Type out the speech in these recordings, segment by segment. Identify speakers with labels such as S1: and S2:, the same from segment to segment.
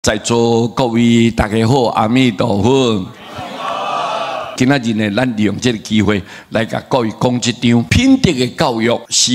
S1: 在座各位大家好，阿彌陀佛。今仔日呢，咱利用這个機會來共各位講一場品德的教育是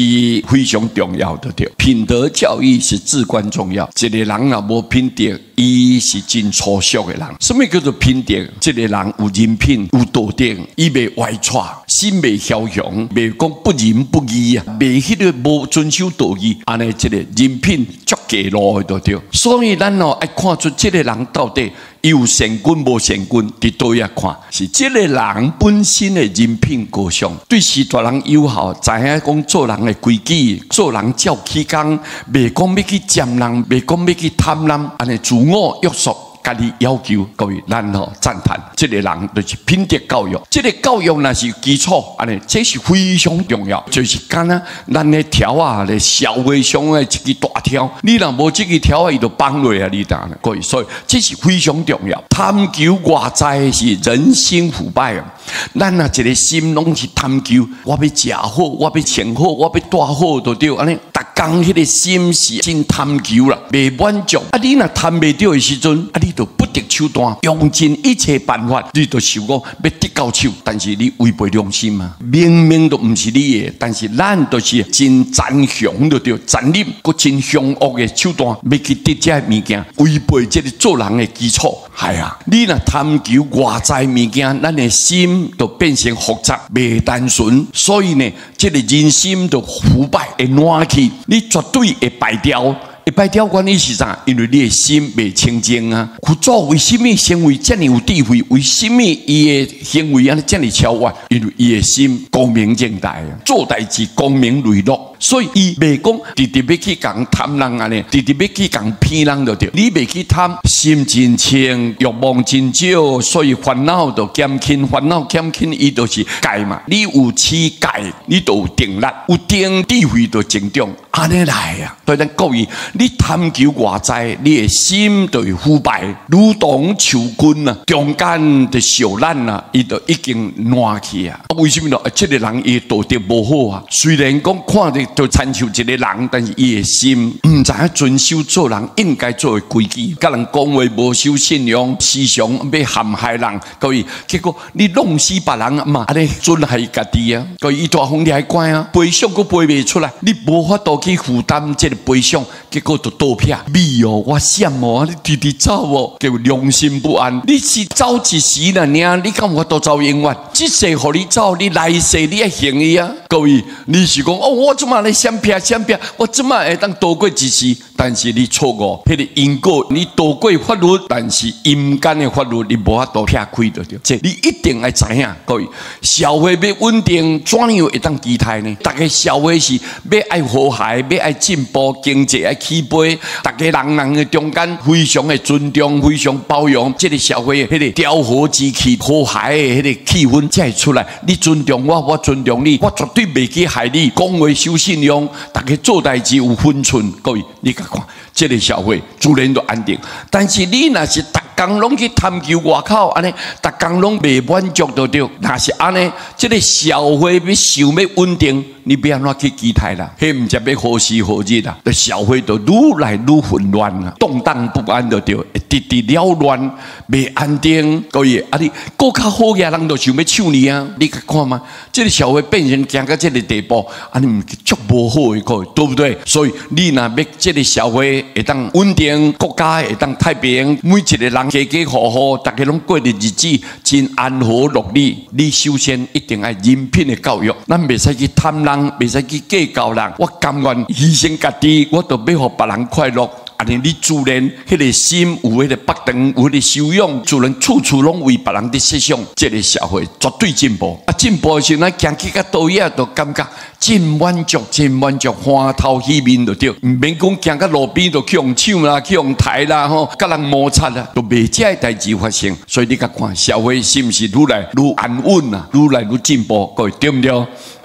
S1: 非常重要的，對。品德教育是至關重要。一個人若無品德，伊是真粗俗的人。什麼叫做品德？這個人有人品、有道德，伊袂歪跩，心袂囂張，袂講不仁不義啊，袂彼个無遵守道義，按呢這个人品足低落的對。所以咱哦愛看出這个人到底有善根無善根，佇佗位看，是這个人本身的人品高尚，對序大人友好，知影講做人的規矩，做人照起工，袂講欲去占人，袂講欲去貪人，按呢自我約束。家己要求各位，咱吼讚嘆，這个人就是品德教育。這个教育若是基礎，按呢這是非常重要。就是敢若咱的柱仔咧，社會上的一支大柱，你若無這支柱仔，伊就崩落啊！你知影？各位，所以這是非常重要。貪求外在是人心腐敗啊！咱若一个心攏是貪求，我欲食好，我欲穿好，我欲帶好，就對。按呢，逐工彼个心是真貪求啦，袂滿足。啊，你若貪袂著的時陣，啊，你就不擇手段，用盡一切辦法，你就想講欲得到手，但是你違背良心啊！明明都毋是你的，但是咱就是真殘雄就對，殘忍，閣真兇惡的手段，欲去得這个物件，違背這个做人的基礎。係啊，你若貪求外在物件，咱的心就變成複雜，袂單純，所以呢，這个人心就腐敗，會爛去，你絕對會敗掉。會敗掉原因是啥？因為你的心袂清淨啊！佛祖為什麼成為遮爾有智慧？為什麼伊的行為按呢遮爾超越？因為伊的心光明正大啊，做代誌光明磊落，所以伊袂講直直欲去共貪人按呢，直直欲去共騙人就對。你袂去貪，心真清，欲望真少，所以煩惱就減輕，煩惱減輕，伊就是戒嘛。你有持戒，你就有定力，有定智慧就增長，按呢來啊！所以咱各位，你貪求外在，你的心就會腐敗，如同樹根啊，中間就受難啊，伊就已經爛去啊。為什麼呢？這个人伊道德無好啊。雖然講看著就親像一个人，但是伊的心毋知影遵守做人應該做的規矩，共人講話無守信用，時常欲陷害人。各位，結果你弄死別人嘛，按呢損害家己啊。各位，伊大風掠關啊，賠償閣賠袂出來，你無法度去負擔這个賠償，結果就倒撇。你哦，我閃哦，你直直走哦，叫良心不安。你是走一時爾，你敢有法度走永遠？這世予你走，你來世你愛還伊啊。各位，你是講哦，我這馬咧閃避閃避，我這馬會當躲過一時，但是你錯誤，彼个因果你躲過法律，但是陰間的法律你無法度撇開就對。這你一定愛知影，各位，社會欲穩定，怎樣會當期待呢？逐个社會是欲愛和諧，欲愛進步，經濟愛起飛，逐个人人的中間非常的尊重，非常包容，這个社會彼个調和之氣、和諧的彼个氣氛才會出來。你尊重我，我尊重你，我絕對袂去害你。講話守信用，逐个做代誌有分寸。各位，你共看，這个社會自然就安定。但是你若是逐工攏去貪求外口，按呢，逐工攏袂滿足就對。若是按呢，這个社會欲想欲穩定，你欲按怎去期待啦？彼毋知欲何時何日啦？社會就愈來愈混亂啦，動盪不安就對，會直直擾亂，袂安定。各位，啊你閣較好額人就想欲搶你啊！你看嘛，這个社會變成行到這个地步，按呢毋是足無好的，各位對不對？所以你若欲這个社會會當穩定，國家會當太平，每一个人家家戶戶，逐家攏過的日子真安和樂利。你首先一定愛人品的教育，咱袂使去貪人，袂使去計較人。我甘願犧牲家己，我都欲予別人快樂。按呢，你自然彼个心有彼个腹長，有彼个修養，自然處處攏為別人佇設想，這个社會絕對進步。啊，進步的時陣，咱行去到佗位就感覺真滿足，真滿足，歡頭喜面就對。毋免講行到路邊就去予搶啦，去予刣啦，吼，佮人摩擦啦，都袂這个代誌發生。所以你共看，社會是毋是愈來愈安穩啊？愈來愈進步，各位對毋對？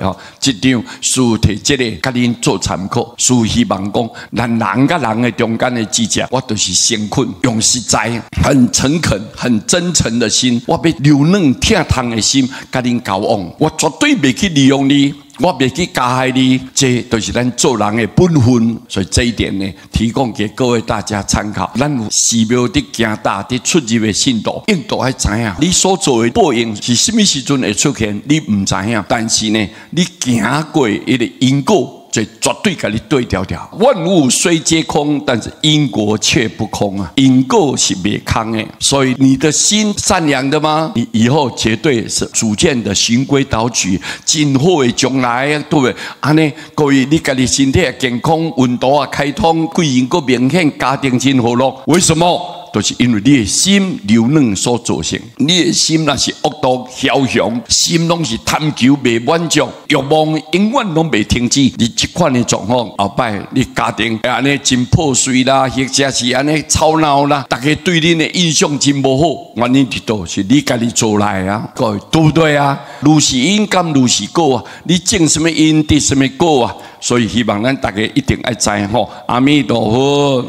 S1: 吼，這張是提這个共恁做參考，是希望講，咱人佮人的中間的之間，我就是誠懇，用實在、很誠懇、很真誠的心，我欲柔軟疼痛的心，共恁交往，我絕對袂去利用你。我袂去加害你，這就是咱做人的本分。所以這一點呢，提供給各位大家參考。咱寺廟佇行大佇出入的信徒，應當愛知影，你所做的報應是啥物時陣會出現，你毋知影。但是呢，你行過彼个因果，這絕對共你對調調。萬物雖皆空，但是因果卻不空啊！因果是袂空的，所以你的心善良的嗎？你以後絕對是逐漸的循規蹈矩，真好的將來，對不對？按呢，各位你家己身體健康，運道啊開通，貴人閣明顯，家庭真和樂。為什麼？就是因為你的心柔軟所造成。你的心若是惡毒梟雄，心攏是貪求袂滿足，欲望永遠攏袂停止。你這款的狀況，後擺你家庭按呢真破碎啦，或者是按呢吵鬧啦，大家對恁的印象真無好。原因佇佗？是你家己做來啊，各位對不對啊？如是因甘如是果啊，你種啥物因得啥物果啊？所以希望咱大家一定愛知吼。阿彌陀佛。